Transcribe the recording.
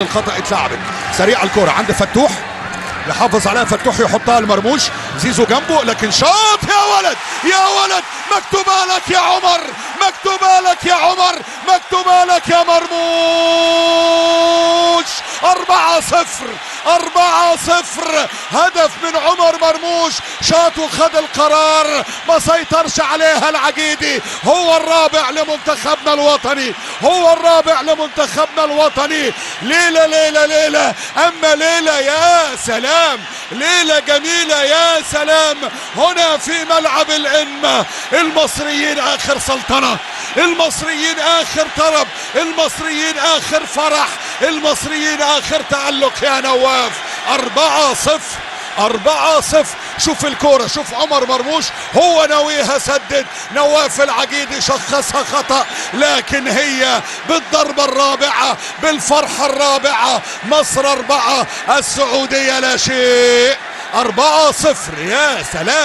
الخطأ اتلعبت سريع الكرة عند فتوح، يحافظ عليها فتوح، يحطها لمرموش، زيزو جنبه لكن شاط. يا ولد يا ولد، مكتوبة لك يا عمر، مكتوبة لك يا عمر، مكتوبة لك يا مرموش. 4-0، 4-0، هدف من عمر مرموش، شاط وخد القرار، ما سيطرش عليها العقيدي. هو الرابع لمنتخبنا الوطني، هو الرابع لمنتخبنا الوطني. ليلة ليلة ليلة، أما ليلة يا سلام، ليلة جميلة يا سلام. هنا في ملعب الإنماء، المصريين آخر سلطنة، المصريين آخر طرب، المصريين آخر فرح، المصريين آخر تألق يا نواف. 4-0، 4-0. شوف الكورة، شوف عمر مرموش هو ناويها سدد، نواف العقيدي شخصها خطأ، لكن هي بالضربة الرابعة، بالفرحة الرابعة، مصر 4، السعودية لا شيء. 4-0 يا سلام.